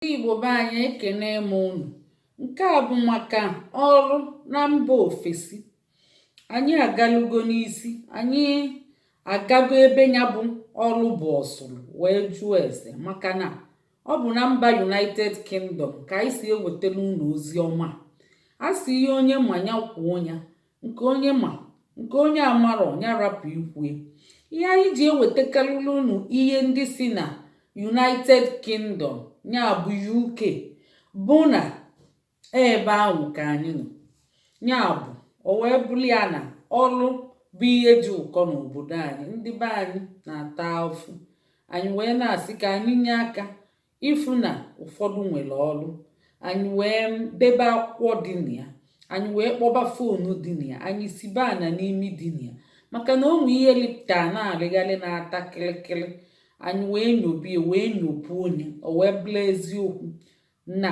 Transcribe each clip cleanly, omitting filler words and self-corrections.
Ndị Igbo be anyị, ekene m unu. Nke a bụ maka ọrụ na mba ofesi. Anyị agalugo n'isi, anyị agago ebe ya bụ ọrụ bụ ọsụrụ wee jụọ ese, maka na ọ bụ na mba United Kingdom ka anyị si ewetara unu ozi ọma. A sị ihe onye ma ya kwuo ya, nke onye ma, nke onye amarọ ya rapụ ikwu. Ihe anyị ji ewetakarịrị unu ihe ndị si na United Kingdom, ya bụ UK, bụ na ebe ahụ ka anyị nọ. Ya bụ o wee bụrụ ya na ọrụ bụ ihe dị ụkọ n'obodo anyị, ndị be anyị na-ata afụ. Anyị wee na-asị ka anyị nye aka ịfụ na ụfọdụ nwere ọrụ. Anyị wee debe akwụkwọ dị na ya, anyị wee kpọba phone dị na ya, anyị sibe ana n'imi dị na ya, maka na onwe ihe lipụta na-arịgharị na-ata kịrịkịrị. Anyị wee nyobie wee nyopuo onye, o wee bụrụ eziokwu na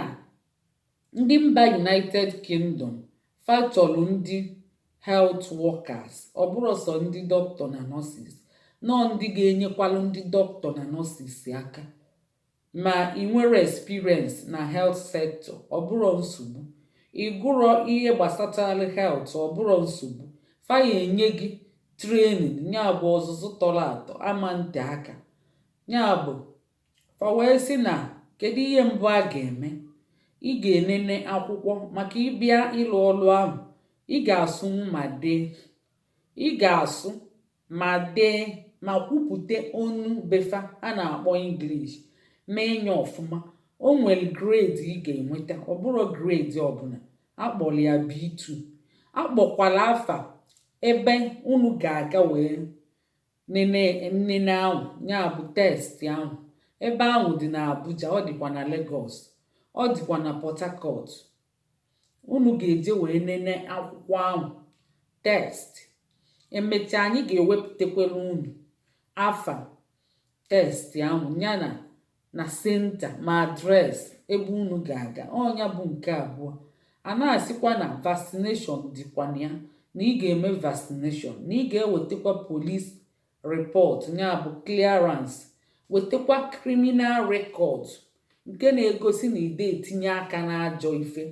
ndị mba United Kingdom fa chọrọ ndị health workers. Ọ bụrụ sọ ndị dọkịta na nurses, nọọ ndị ga-enyekwalụ ndị dọkịta na nurses aka. Ma ị nwere experience na health sector, ọ bụrụ nsogbu. Ị gụrọ ihe gbasatara health, ọ bụrụ nsogbu. Fa ya enye gị training, ya bụ ọzụzụ tọrọ atọ ama nte aka. Ya bụ fa wee sị na kedu ihe mbụ a ga-eme? Ị ga-enene akwụkwọ maka ịbịa ịlụ ọrụ ahụ. Ị ga-asụnwu ma dee, ị ga-asụ ma dee ma kwupụta onu befa a na-akpọ English, mee ya ọfụma. O nwere grade ị ga-enweta, ọ bụrụ grade ọbụla akpọrọ ya B2. Akpọkwala afa ebe unu ga-aga wee nene nnene ahụ, ya bụ test ahụ. Ebe ahụ dị na Abuja, ọ dịkwa na Lagos, ọ dịkwa na Port Harcourt. Unu ga-eje wee nene akwụkwọ ahụ, test. Emechaa, anyị ga-ewepụtakwara unu afa test ahụ yana na center ma address ebe unu ga-aga. Ọnya bụ nke abụọ. A na-asịkwa na vaccination dịkwa na ya, na ị ga-eme vaccination, na ị ga-ewetakwa police report, ya bụ clearance, wetakwa criminal record nke na-egosi na ide etinye aka n'ajọ ife.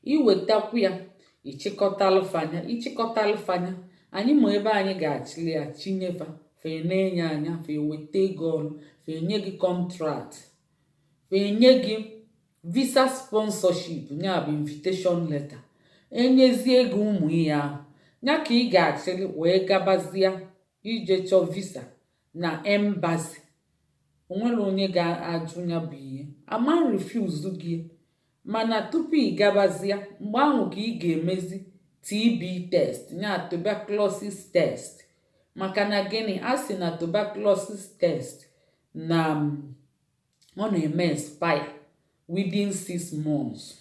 Iwetakwu ya, ịchịkọtalụfanya ịchịkọtalụfanya, anyị ma ebe anyị ga-achịli ya chinyefa, fe na-enye anya, fe weta ego ọrụ, fe nye gị contract, fe nye gị visa sponsorship, ya bụ invitation letter. Enyezie gị ụmụ ihe ahụ, ya ka ị ga-achịrị wee gabazie ije chọọ visa na embassy. Onwere onye ga-ajụ ya bụ ihe ama refuse gị. Mana tupu ị gabazie, mgbe ahụ ka ị ga-emezi TB test, ya tuberculosis test. Maka na gịnị? A sị na tuberculosis test na ọ na-eme expire within 6 months,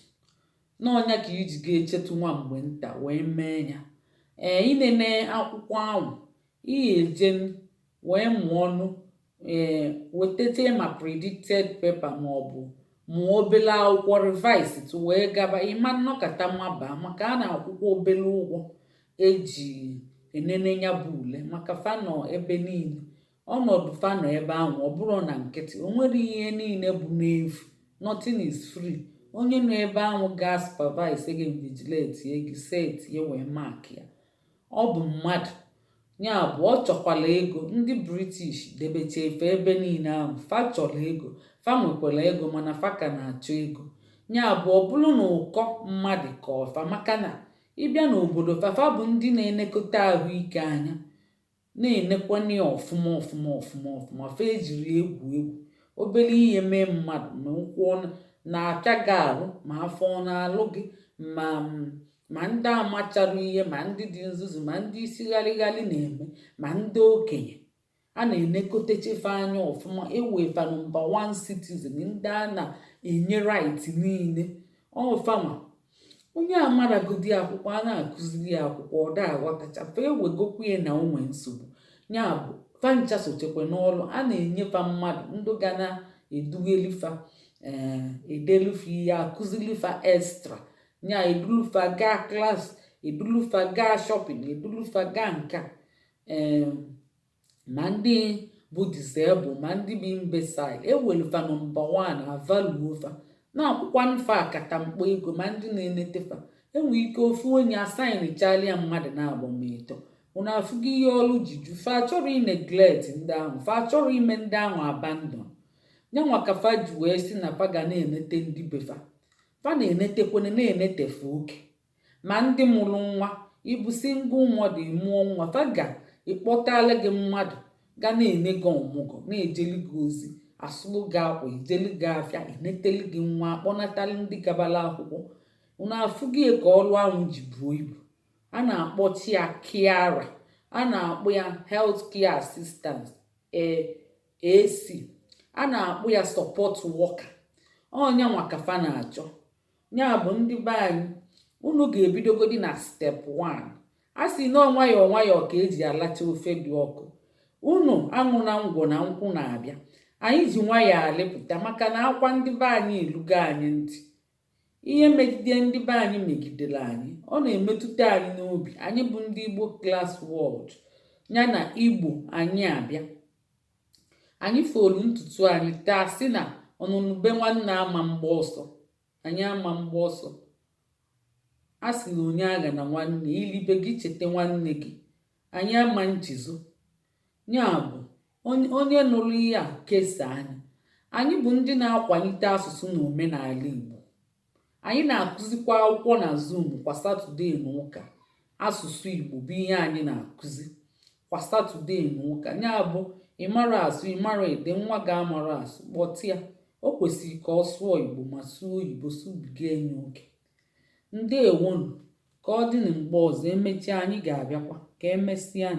n'ọnya ka iji ga-echetu nwa mgbe nta wee mee ya. Ee, inene akwụkwọ ahụ, ị ga-eje wee mụọ ọnụ, ee, wetete ma predicted paper ma ọ bụ mụọ obele akwụkwọ, revise tụ wee gaba. Ịma nnọkọta maba, maka a na-akwụkwọ obele ụgwọ eji enene ya bụ ule, maka fanọ ebe niile, ọnọdụ fanọ ebe ahụ. Ọ bụrụ na nkịtị, o nwere ihe niile bụ n'efu, nothing is free. Onye nọ ebe ahụ ga supervise gị, invigilate gị, set ya wee mark ya, ọ bụ mmadụ. Ya bụ ọ chọkwala ego. Ndị British debecha efe ebe niile ahụ, fa chọrọ ego, fa nwekwara ego, mana fa ka na-achọ ego. Ya bụ ọ bụrụ na ụkọ mmadụ ka ọfa, maka na ịbịa n'obodo fa, fa bụ ndị na-enekọta ahụike anya, na-enekwana ya ọfụma ọfụma ọfụma ọfụma. Fa ejiri egwu egwu. Obere ihe mee mmadụ, ma ụkwụ na-apịa gị arụ, ma afọ ọ na-alụ gị, ma ndị amachara ihe, ma ndị dị nzuzu, ma ndị isi ghalịghalị na-eme, ma ndị okenye, a na-enekotechefe anya ọfụma. Ewefa number one citizen, ndị a na-enye right niile ọfanwa. Onye amaragodi akwụkwọ, a na-akụziri ya akwụkwọ, ọ da aghọtacha. Fa ewegokwu ya na onwe nsogbu. Ya bụ fancha sochekwa n'ọrụ a na-enyefa mmadụ ndị ga na-edughelifa, ee, edelufa ihe, akụzilifa extra, nya edulufa gaa class, edulufa gaa shopping, edulufa gaa nka, ee, ma ndị Bụ disable ma ndị bụ imbecile, ewelu fa number 1, avaluo fa, na-akwụkwa fa akatamkpo ego. Ma ndị na-enetefa, enwere ike ofu onye assignchala ya mmadụ na-abụ ma ịtọ. Unu afụgo ihe ọrụ ji ju. Fa chọrọ ineglect ndị ahụ, fa chọrọ ime ndị ahụ abandon. Nyanwa ka fa ji wee sị na fa ga na-enete ndị befa. Fa na-enetekwana, na-enetefe oke ma ndị mụrụ nwa. Ịbụ single mother, mụọ nwa, fa ga ịkpọtala gị mmadụ ga na-ene gị ọmụgwọ, na-ejeli gị ozi, asụlụ gị akwa, ejeli gị afịa, eneteli gị nwa, akpọnatali ndị gabala akwụkwọ. Unu afụgo ka ọrụ ahụ ji buo ibu. A na-akpọchi ya carer, a na-akpọ ya health care assistant, AC, a na-akpọ ya support worker. Ọnya nwa ka fa na-achọ. Ya bụ, ndị be anyị, unu ga-ebidogodi na step 1. A sị na nwayọọ nwayọọ ka eji alacha ofe dị ọkụ. Unu aṅụ na ngwọ na nkwụ na-abịa. Anyị ji nwayọọ alịpụta, maka na akwa ndị be anyị elugo anyị ntị. Ihe megide ndị be anyị megidere anyị, ọ na-emetụta anyị n'obi. Anyị bụ ndị Igbo Class World, ya na Igbo anyị abịa, anyị folu ntutu anyị taa, sị na ọnụnube nwanne ama mgba ọsọ. Anyị ama mgba ọsọ. A sị na onye agha na nwanne ilibe gị, cheta nwanne gị. Anyị ama nchizo. Ya bụ, onye nụrụ ihe a, kesaa anyị. Anyị bụ ndị na-akwalite asụsụ na omenala Igbo. Anyị na-akụzikwa akwụkwọ na Zoom kwa Saturday na ụka. Asụsụ Igbo bụ ihe anyị na-akụzi kwa Saturday na ụka. Ya bụ, ịmara asụ, ịmara ede, nwa ga-amara asụ, kpọtịa ya. O kwesịrị ka ọ sụọ Igbo ma sụọ oyibo, sụbiga enyi oke. Ndewonu, ka ọ dị na mgbe ọzọ. Emechaa, anyị ga-abịakwa. Ka emesịa.